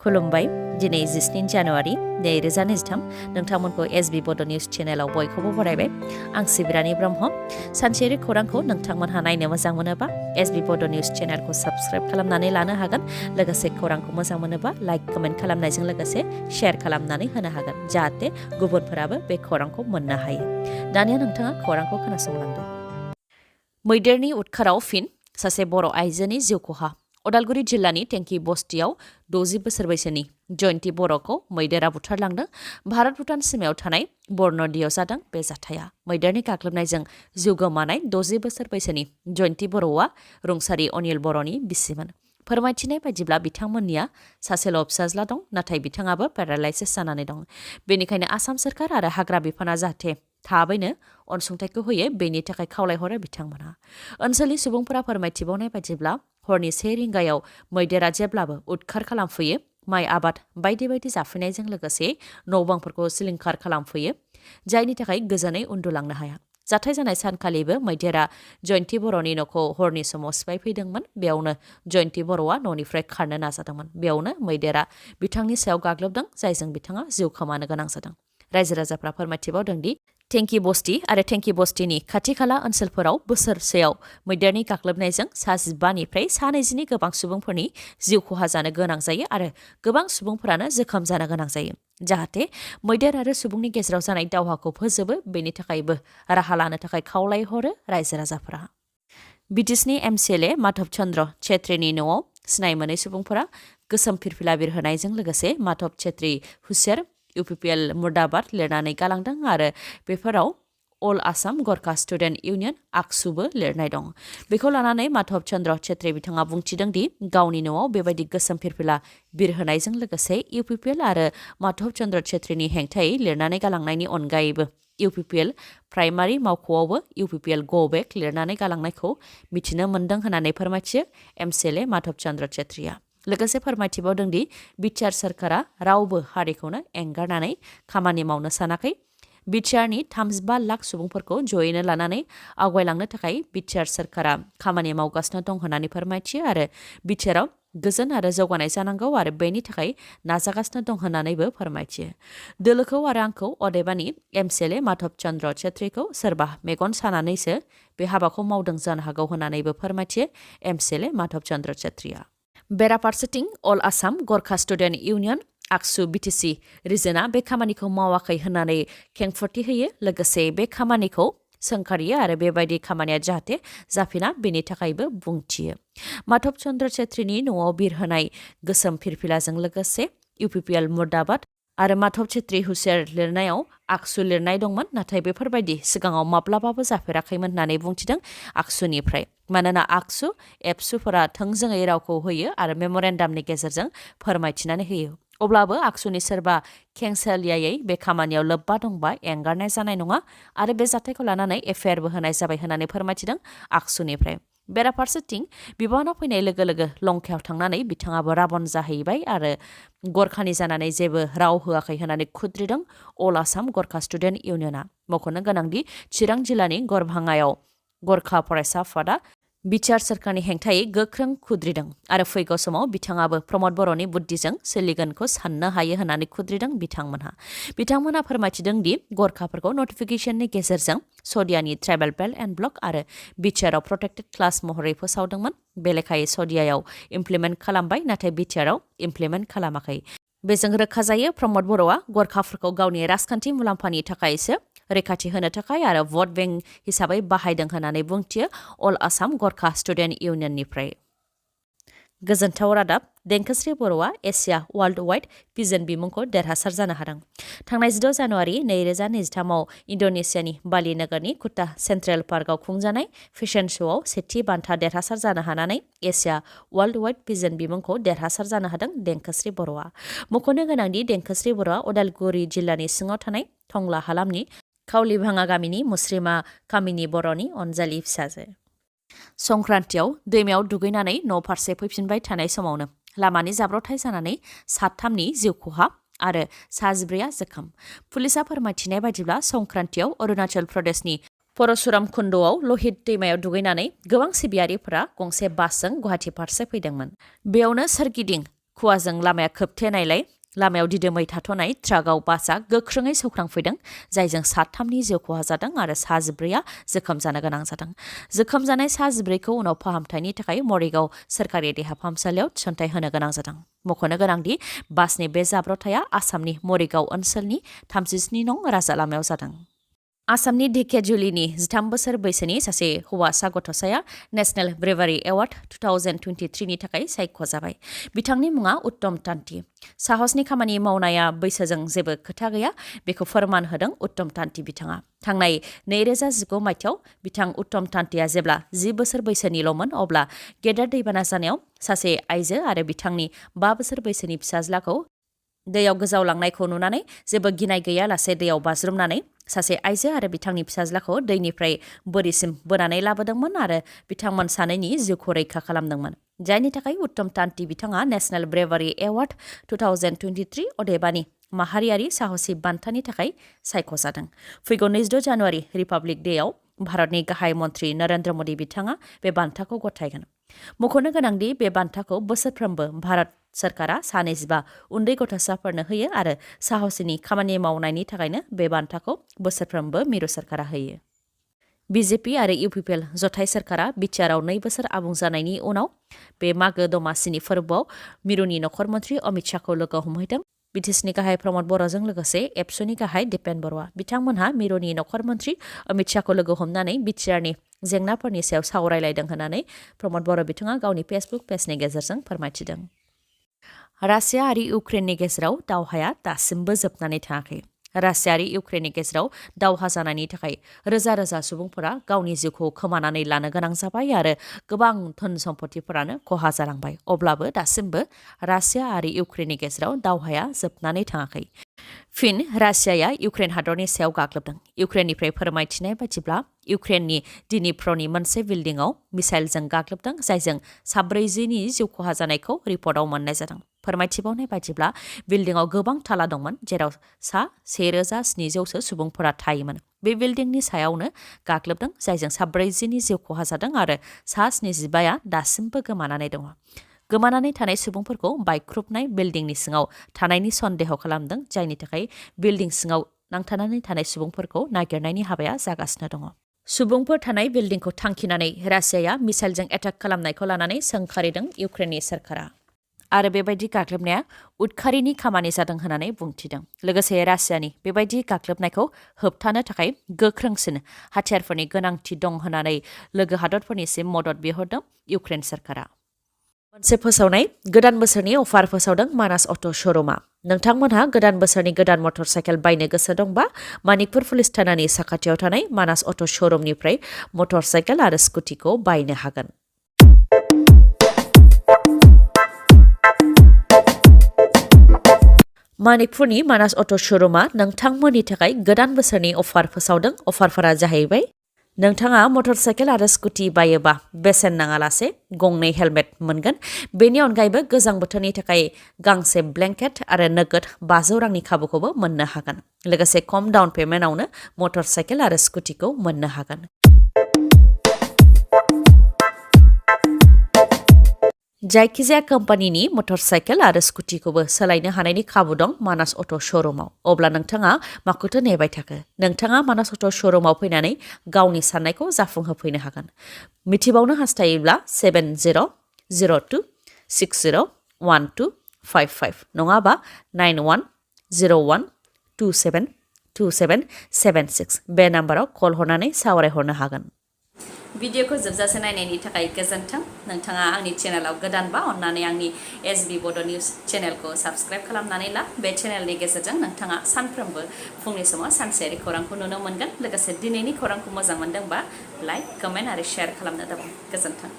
खुलुमबाय दिनै 14 जानुवारि 2023 नोंथांमोनखौ एसबी बड' निउज चेनेलाव बयखौबो बरायबाय आं सिबिरानि ब्रह्म सानसेयारि खौरांखौ नोंथांमोनहा नायनो मोजां मोनोबा एसबी बड' निउज चेनेलखौ साबस्क्राइब खालामनानै लानो हागोन लोगोसे खौरांखौ मोजां मोनोबा लाइक कमेन्ट खालामनायजों लोगोसे शेयार खालामनानै होनो हागोन जाहाथे गुबुनफोराबो बे खौरांखौ मोननो हायो दानिया नोंथाङा खौरांखौ खोनासंलांदो मैदेरनि उदखाराव फिन सासे बर' आइजोनि जिउ खहा उदालगुरि जिल्लानि टेंकी बस्तियाव 60 बोसोर बैसोनि जयन्ती बर'खौ मैदेरा बुथारलांदों भारत भुटान सीमायाव थानाय बरन'दियाव जादों बे जाथाया मैदेरनि गाग्लोबनायजों जिउ गोमानाय 60 बोसोर बैसोनि जयन्ती बर'आ रुंसारि अनिल बर'नि बिसिमोन फोरमायथिनाय बायदिब्ला बिथांमोननिया सासेल' फिसाज्ला दं नाथाय बिथाङाबो पेरालाइसिस जानानै दं बेनिखायनो आसाम सोरखार आरो हाग्रा बिफाना जाहाथे थाबैनो अनसुंथाइखौ होयो बेनि थाखाय खावलायहरो बिथांमोनहा ओनसोलनि सुबुंफोरा फोरमायथिबावनाय बायदिब्ला हरनि 1 रिंगायाव मैदेरा जेब्लाबो उदखार खालामफैयो माइ आबाद बायदि बायदि जाफैनायजों लोगोसे न' बांफोरखौ सिलिंखार खालामफैयो जायनि थाखाय गोजोनै उन्दुलांनो हाया जाथाय जानाय सानखालिबो मैदेरा जयन्ती बर'नि न'खौ हरनि समाव सिफायफैदोंमोन बेयावनो जयन्ती बर'आ न'निफ्राय खारनो नाजादोंमोन बेयावनो मैदेरा बिथांनि सायाव गाग्लोबदों जायजों बिथाङा जिउ खोमानो गोनां जादों रायजो राजाफ्रा फोरमायथिबावदों दि टेंकी बस्ति आरो टेंकी बस्तिनि खाथि खाला ओनसोलफोराव बोसोरसेयाव मैदेरनि गाग्लोबनायजों 15निफ्राय 20नि गोबां सुबुंफोरनि जिउ खहा जानो गोनां जायो आरो गोबां सुबुंफोरानो जोखोम जानो गोनां जायो जाहाथे मैदेर आरो सुबुंनि गेजेराव जानाय दावहाखौ फोजोबो बेनि थाखायबो राहा लानो थाखाय खावलायहरो रायजो राजाफोरा बिटिसिनि एमसिएलए माधव चन्द्र छेत्रीनि न'आव सिनाय मोनै सुबुंफोरा गोसोम फिरफिला बिरहोनायजों लोगोसे माधव छेत्री हुसेर UPPL मुर्दाबाद लिरनानै गालांदों आरो बेफोराव अल आसाम गरखा स्टुडेन्ट इउनियन आक्सुबो लिरनाय दं बेखौ लानानै माधव चन्द्र छेत्री बिथाङा बुंथिदों दि गावनि न'आव बेबायदि गोसोम फिरफिला बिरहोनायजों लोगोसे UPPL आरो माधव चन्द्र छेत्रीनि हेंथायै लिरनानै गालांनायनि अनगायैबो UPPL प्राइमारि मावख'आवबो UPPL गो बेक लिरनानै गालांनायखौ मिथिनो मोन्दों होननानै फोरमायथियो एमसिएलए माधव चन्द्र छेत्रीया लोगोसे फोरमायथिबावदों दि बिटिआर सरकारा रावबो हारिखौनो एंगारनानै खामानि मावनो सानाखै बिटिआरनि 35 लाख सुबुंफोरखौ जयैनो लानानै आवगायलांनो थाखाय बिटिआर सरकारा खामानि मावगासिनो दं होननानै फोरमायथियो आरो बिटिआराव गोजोन आरो जौगानाय जानांगौ आरो बेनि थाखाय नाजागासिनो दं होननानैबो फोरमायथियो दोलोखौ आरो आंखौ अदेबानि एमसिएलए माधव चन्द्र छेत्रीखौ सोरबा मेगन सानानैसो बे हाबाखौ मावदों जानो हागौ होननानैबो फोरमायथियो एमसिएलए माधव चन्द्र छेत्रीया बेराफारसेथिं अल आसाम गरखा स्टुडेन्ट इउनियन आक्सु बिटिसि रिजोना बे खामानिखौ मावाखै होननानै खेंफोरथि होयो लोगोसे बे खामानिखौ सोंखारियो आरो बेबायदि खामानिया जाहाथे जाफिना बेनि थाखायबो बुंथियो माधव चन्द्र छेत्रीनि न'आव बिरहोनाय गोसोम फिरफिलाजों लोगोसे UPPL मुर्दाबाद आरो माधव छेत्री हुसेर लिरनायाव आक्सु लिरनाय दंमोन नाथाय बेफोरबायदि सिगाङाव माब्लाबाबो जाफेराखैमोन होननानै बुंथिदों आक्सुनिफ्राय मानोना आक्सु एबसुफोरा थोंजोङै रावखौ होयो आरो मेम'रेन्डामनि गेजेरजों फोरमायथिनानै होयो अब्लाबो आक्सुनि सोरबा खेंसालियायै बे खामानियाव लोब्बा दंबा एंगारनाय जानाय नङा आरो बे जाथायखौ लानानै एफआइआरबो होनाय जाबाय होननानै फोरमायथिदों आक्सुनिफ्राय बेराफारसेथिं बिबानाव फैनाय लोगो लोगो लंकायाव थांनानै बिथाङाबो राबन जाहैबाय आरो गरखानि जानानै जेबो राव होआखै होननानै खुद्रिदों अल आसाम गरखा स्टुडेन्ट इउनियना मख'नो गोनांदि चिरां जिल्लानि गरभाङायाव गरखा फरायसा आफादा बिटिआर सरकारनि हेंथायै गोख्रों खुद्रिदों आरो फैगौ समाव बिथाङाबो प्रमद बर'नि बुद्धिजों सोलिगोनखौ साननो हायो होननानै खुद्रिदों बिथांमोनहा फोरमायथिदों दि गरखाफोरखौ नटिफिकेशननि गेजेरजों सदियानि ट्राइबेल बेल्ट एन्ड ब्लक आरो बिटिआरआव प्रटेक्टेड क्लास महरै फोसावदोंमोन बे लेखायै सदियायाव इमप्लिमेन्ट खालामबाय नाथाय बिटिआरआव इमप्लिमेन्ट खालामाखै बेजों रोखा जायो प्रमद बर'आ गरखाफोरखौ गावनि राजखान्थि मुलाम्फानि थाखायसो रैखाथि होनो थाखाय आरो भट बेंक हिसाबै बाहायदों होननानै बुंथियो अल आसाम गरखा स्टुडेन्ट इउनियननिफ्राय गोजोनथाव रादाब देंखोस्रि बर'आ एसिया वर्ल्ड वाइड पिजन बिमुंखौ देरहासार जानो हादों थांनाय 16 जानुवारि 2023आव इन्ड'नेसियानि बालि नोगोरनि कुटा सेन्ट्रेल पार्कआव खुंजानाय फेशन श'आव सेथि बान्था देरहासार जानो हानानै एसिया वर्ल्ड वाइड पिजन बिमुंखौ देरहासार जानो हादों देंखोस्रि बर'आ मख'नो गोनांदि देंखोस्रि बर'आ उदालगुरि जिल्लानि सिङाव थानाय टंला हालामनि खावलिभाङा गामिनि मुस्रिमा कामिनी बर'नि अनजालि फिसाजो संक्रान्तियाव दैमायाव दुगैनानै न' फारसे फैफिनबाय थानाय समावनो लामानि जाब्रबथाय जानानै 3नि जिउ खहा आरो 14आ जोखोम पुलिसा फोरमायथिनाय बायदिब्ला संक्रान्तियाव अरुणाचल प्रदेशनि परशुराम कुन्द'आव लहित दैमायाव दुगैनानै गोबां सिबियारिफोरा गंसे बासजों गुवाहाटी फारसे फैदोंमोन बेयावनो सोरगिदिं खुवाजों लामाया खोबथेनायलाय लामायाव दिदोमै थाथ'नाय ट्राकआव बासआ गोख्रोङै सौख्रांफैदों जायजों साथामनि जिउ खहा जादों आरो सा14आ जोखोम जानो गोनां जादों। जोखोम जानाय सा14खौ उनाव फाहामथायनि थाखाय मरिगाव सोरखारि देहा फाहामसालियाव थिसनथाय होनो गोनां जादों। मख'नो गोनांदि बासनि बे जाब्रबथाया आसामनि मरिगाव ओनसोलनि 37 नं राजा लामायाव जादों। आसामनि ढेकियाजुलिनि 13 बोसोर बैसोनि सासे हौवासा गथ'साया नेशनेल ब्रेभारि एवार्ड 2023 नि थाखाय सायख'जाबाय। बिथांनि मुङा उत्तम तान्ति। साहसनि खामानि मावनाया बैसोजों जेबो खोथा गैया बेखौ फोरमान होदों उत्तम तान्ति बिथाङा। थांनाय 2019 मायथाइयाव बिथां उत्तम तान्तिया जेब्ला 10 बोसोर बैसोनिल'मोन अब्ला गेदेर दैबाना जानायाव सासे आइजो आरो बिथांनि 5 बोसोर बैसोनि फिसाज्लाखौ दैयाव गोजावलांनायखौ नुनानै जेबो गिनाय गैयालासे दैयाव बाज्रुमनानै सासे आइजो आरो बिथांनि फिसाज्लाखौ दैनिफ्राय बोरिसिम बोनानै लाबोदोंमोन आरो बिथांमोन सानैनि जिउखौ रैखा खालामदोंमोन। जायनि थाखाय उत्तम तान्ति बिथाङा नेशनेल ब्रेभारि एवार्ड 2023 अदेबानि माहारियारि साहसि बान्थानि थाखाय सायख'जादों। फैगौ 26 जानुवारि रिपाब्लिक डेआव भारतनि गाहाय मन्त्रि नरेन्द्र मोदी बिथाङा बे बान्थाखौ गथायगोन। मख'नो गोनांदि बे बान्थाखौ बोसोरफ्रोमबो भारत सरकारा 25 उन्दै गथ'साफोरनो होयो आरो साहसिनि खामानि मावनायनि थाखायनो बे बान्थाखौ बोसोरफ्रोमबो मिरु सरकारा होयो। बिजेपि आरो UPPL जथाय सरकारा बिटिआरआव 2 बोसोर आबुं जानायनि उनाव बे मागो दमासिनि फोरबोआव मिरुनि नखर मन्त्रि अमित शाहखौ लोगो हमहैदों। बिटिसिनि गाहाय प्रमद बर'जों लोगोसे एबसुनि गाहाय दिपेन बर'आ। बिथांमोनहा मिरुनि नखर मन्त्रि अमित शाहखौ लोगो हमनानै बिटिआरनि जेंनाफोरनि सायाव सावरायलायदों होननानै प्रमद बर' बिथाङा गावनि फेसबुक पेजनि गेजेरजों फोरमायथिदों। रासिया आरो इउक्रेननि गेजेराव दावहाया दासिमबो जोबनानै थाङाखै। रासिया आरो इउक्रेननि गेजेराव दावहा जानायनि थाखाय रोजा रोजा सुबुंफोरा गावनि जिउखौ खोमानानै लानो गोनां जाबाय आरो गोबां धोन सम्पतिफोरानो खहा जालांबाय। अब्लाबो दासिमबो रासिया आरो इउक्रेननि गेजेराव दावहाया जोबनानै थाङाखै। फिन रासियाया इउक्रेन हादरनि सायाव गाग्लोबदों। इउक्रेननिफ्राय फोरमायथिनाय बायदिब्ला इउक्रेननि दिनिप्रनि मोनसे बिल्डिंआव मिसाइलजों गाग्लोबदों जायजों 40नि जिउ खहा जानायखौ रिपर्टआव मोननाय जादों। फोरमायथिबावनाय बायदिब्ला बिल्डिंआव गोबां थाला दंमोन जेराव सा 1700सो सुबुंफोरा थायोमोन। बे बिल्डिंनि सायावनो गाग्लोबदों जायजों 40नि जिउ खहा जादों आरो सा 75आ दासिमबो गोमानानै दङ। गोमानानै थानाय सुबुंफोरखौ बायख्रुबनाय बिल्डिंनि सिङाव थानायनि सन्देह खालामदों जायनि थाखाय बिल्डिं सिङाव नांथानानै थानाय सुबुंफोरखौ नागिरनायनि हाबाया जागासिनो दङ। सुबुंफोर थानाय बिल्डिंखौ थांखिनानै रासियाया मिसाइलजों एटाक खालामनायखौ लानानै सोंखारिदों इउक्रेननि सरकारा। आरो बेबायदि गाग्लोबनाया उदखारिनि खामानि जादों होननानै बुंथिदों। लोगोसे रासियानि बेबायदि गाग्लोबनायखौ होबथानो थाखाय गोख्रोंसिन हाथियारफोरनि गोनांथि दं होननानै लोगो हादरफोरनिसिम मदद बिहरदों इउक्रेन सरकारा। मोनसे फोसावनाय गोदान बोसोरनि अफार फोसावदों मानास अट' श'रुमा। नोंथांमोनहा गोदान बोसोरनि गोदान मटर साइकेल बायनो गोसो दंबा मानिकपुर पुलिस थानानि साखाथियाव थानाय मानास अट' श'रुमनिफ्राय मटर साइकेल आरो स्कुटिखौ बायनो हागोन। मानिकपुरनि मानास अट' श'रुमा नोंथांमोननि थाखाय गोदान बोसोरनि अफार फोसावदों। अफारफोरा जाहैबाय नोंथाङा मटर साइकेल आरो स्कुटि बायोबा बेसेन नाङालासे गंनै हेलमेट मोनगोन। बेनि अनगायैबो गोजां बोथोरनि थाखाय गांसे ब्लेंकेट आरो नोगोद 500 रांनि खाबुखौबो मोननो हागोन। लोगोसे खम डाउन पेमेन्टआवनो मटर साइकेल आरो स्कुटिखौ मोननो हागोन। जायखिजाया कम्पानिनि मटर साइकेल आरो स्कुटिखौबो सोलायनो हानायनि खाबु दं मानास अट' श'रुमाव। अब्ला नोंथाङा माखौथो नेबाय थाखो? नोंथाङा मानास अट' श'रुमाव फैनानै गावनि साननायखौ जाफुंहोफैनो हागोन। मिथिबावनो हास्थायोब्ला 7002601255 नङाबा 9101272776 बे नाम्बाराव कल हरनानै सावरायहरनो हागोन। भिडिअखौ जोबजासे नायनायनि थाखाय गोजोन्थों। नोंथाङा आंनि चेनेलाव गोदानबा अन्नानै आंनि SB बड' निउस चेनेलखौ साबस्क्राइब खालामनानै ला। बे चेनेलनि गेजेरजों नोंथाङा सानफ्रोमबो फुंनि समाव सानसेयारि खौरांखौ नुनो मोनगोन। लोगोसे दिनैनि खौरांखौ मोजां मोनदोंबा लाइक, कमेन्ट आरो शेयार खालामनो दाबाव। गोजोन्थों।